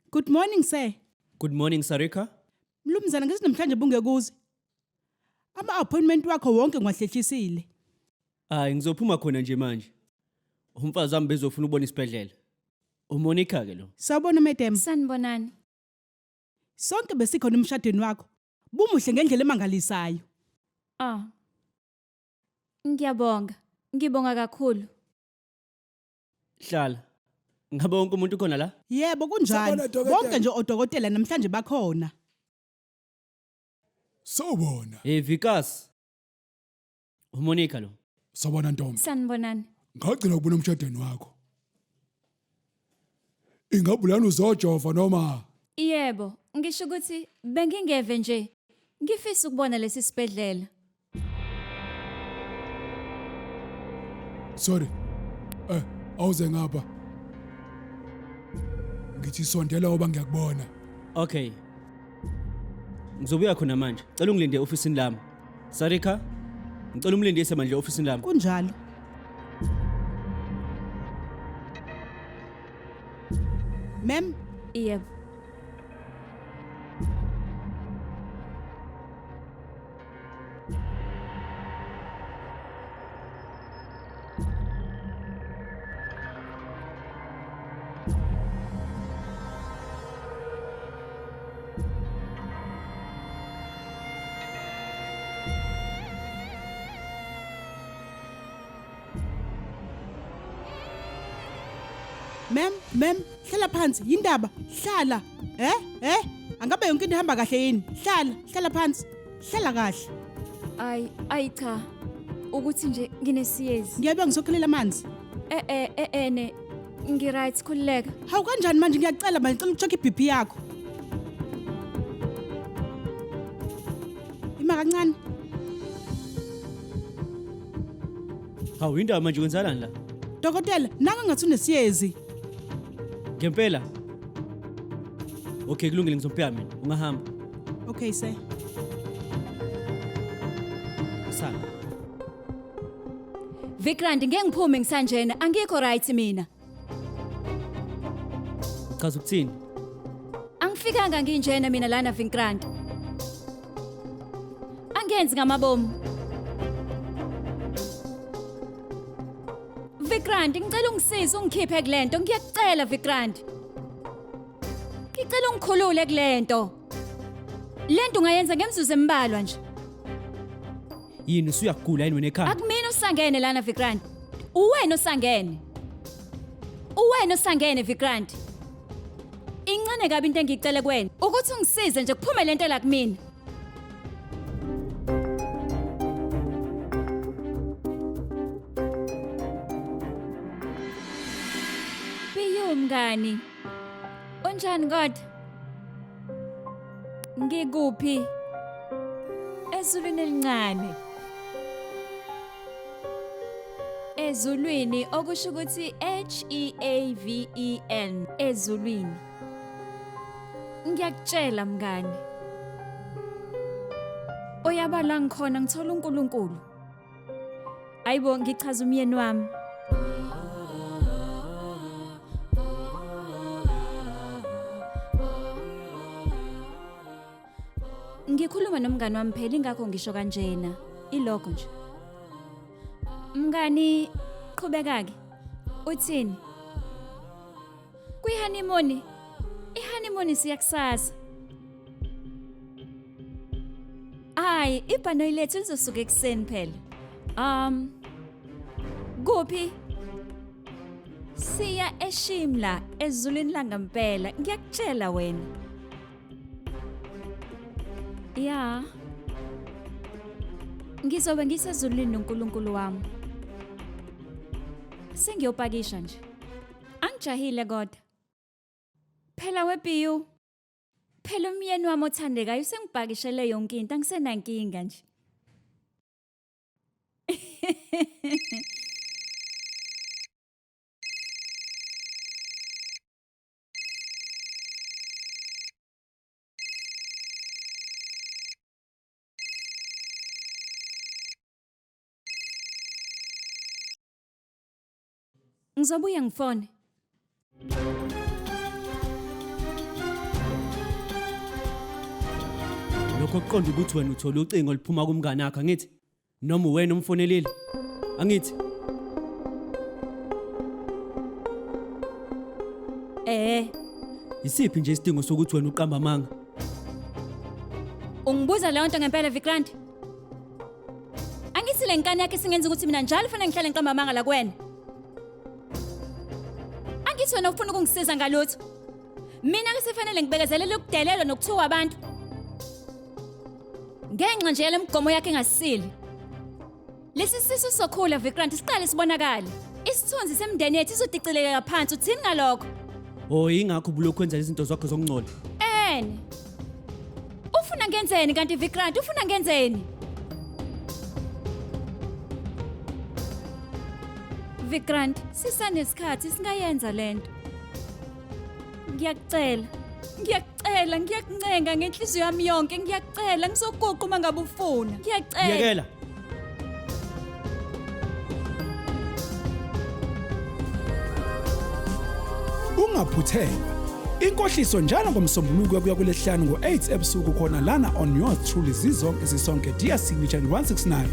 Good morning sir. Good morning Sarika. Mlumzana ngithi namhlanje bungekuze. Ama appointment wakho wonke ngiwahlehlisile. Hayi ngizophuma khona nje manje. Umfazi wami bezofuna ukubona isibhedlela. UMonica ke lo. Sawubona madam. Sanibonani. Sonke besikhona emshadweni wakho. Bumuhle ngendlela emangalisayo. Ah. Ngiyabonga. Ngibonga kakhulu. Hlala. Ngabe wonke umuntu ukhona la? Yebo kunjalo. Sawubona, dokotela. Bonke nje odokotela namhlanje bakhona. Sawubona. Hey Vikas. UMonica lo. Sawubona ntombi. Sanibonani. Ngagcina ukubona umshadweni wakho. Ingabe lana uzojova noma Yebo, ngisho ukuthi bengingeve nje. Ngifisa ukubona lesi sibhedlela. Sorry. Awuze ngapha. Ngithi sondela ngoba ngiyakubona. Okay. Ngizobuya khona manje. Cela ungilinde e-ofisini lami. Sarika, ngicela umlindise manje e-ofisini lami. Kunjalo. Ma'am, Yebo. Ma'am, ma'am, hlala phansi, yindaba, hlala. Eh? Eh? Angabe yonke into ihamba kahle yini? Hlala, hlala phansi. Hlala kahle. Ay, ay cha. Ukuthi nje nginesiyezi. Ngiyabe ngisokhelela amanzi. Eh eh eh eh ne. Ngi right khululeka. Hawu kanjani manje ngiyacela manje ngicela ukucheck iBP yakho. Ima kancane. Hawu indaba manje kwenzakalani la? Dokotela, nanga ngathi unesiyezi. Ngempela. Okay kulungile ngizompheya mina. Ungahamba. Okay sir. Sala. Vikrant ngeke ngiphume ngisanjena, angikho right mina. Uchaza ukuthini? Angifikanga nginjena mina lana Vikrant. Angenzi ngamabomu. Vikrant, ngicela ungisize ungikhiphe kulento. Ngiyakucela Vikrant. Ngicela ungikhulule kulento. Lento ungayenza ngemzuzu embalwa nje. Yini usuyagula yini wena ekhanda? Akumina usangene lana Vikrant. Uwena osangene. Uwena osangene Vikrant. Incane kabi into engicele kuwena ukuthi ungisize nje kuphume lento la kumina. Biyu mngani. Unjani kodwa? Ngikuphi? Ezulwini elincane. Ezulwini okusho ukuthi H E A V E N ezulwini. Ngiyakutshela mngani. Uyabala ngikhona ngithola uNkulunkulu. Ayibo ngichaza umyeni wami. Ngikhuluma nomngani wami phela ingakho ngisho kanjena. Ilokho nje. Mngani qhubeka ke. Uthini? Kwi-honeymoon. I-honeymoon siya kusasa. Hayi, ibhanoyi lethu lizosuka ekuseni phela. Kuphi? Siya eShimla ezulwini langempela. Ngiyakutshela wena. Ya. Ngizobe ngisezulwini noNkulunkulu wami. Sengiyopakisha nje. Angijahile kodwa. Phela weBiu. Phela umyeni wami othandekayo usengibhakishele yonke into angisenankinga nje. Ngizobuya ngifone. Lokho kuqonda ukuthi wena uthola ucingo oluphuma kumngane wakho angithi? Noma uwena umfonelile? Angithi? Eh, Isiphi nje isidingo sokuthi wena uqamba amanga? ungibuza leyo nto ngempela Vikrant? Angithi le nkani yakhe isingenza ukuthi mina njalo fanele ngihlale ngiqamba amanga la kuwena. Angithi wena ufuna ukungisiza ngalutho. Mina ke sefanele ngibekezelele ukudelelwa nokuthuka abantu. Ngenxa nje yale mgomo yakhe engasile. Lesi sisu sokhula Vikrant siqale sibonakale. Isithunzi semndeni yethu izodicileka phansi uthini ngalokho? Oh ingakho ubulokhu wenza izinto zakho zokungcola. Ene. Ufuna ngenzeni kanti Vikrant ufuna ngenzeni? Vikrant, sisanesikhathi singayenza lento. Ngiyakucela. Ngiyakucela, ngiyakuncenga ngenhliziyo yami yonke, ngiyakucela ngizoguqa uma ngabe ufuna. Ngiyakucela. Yekela. Ungaphuthelwa. Inkohliso njalo ngomsombuluko kuya kulesihlanu ngo-8 ebusuku khona lana on yours truly zizonke zisonke DStv channel 169.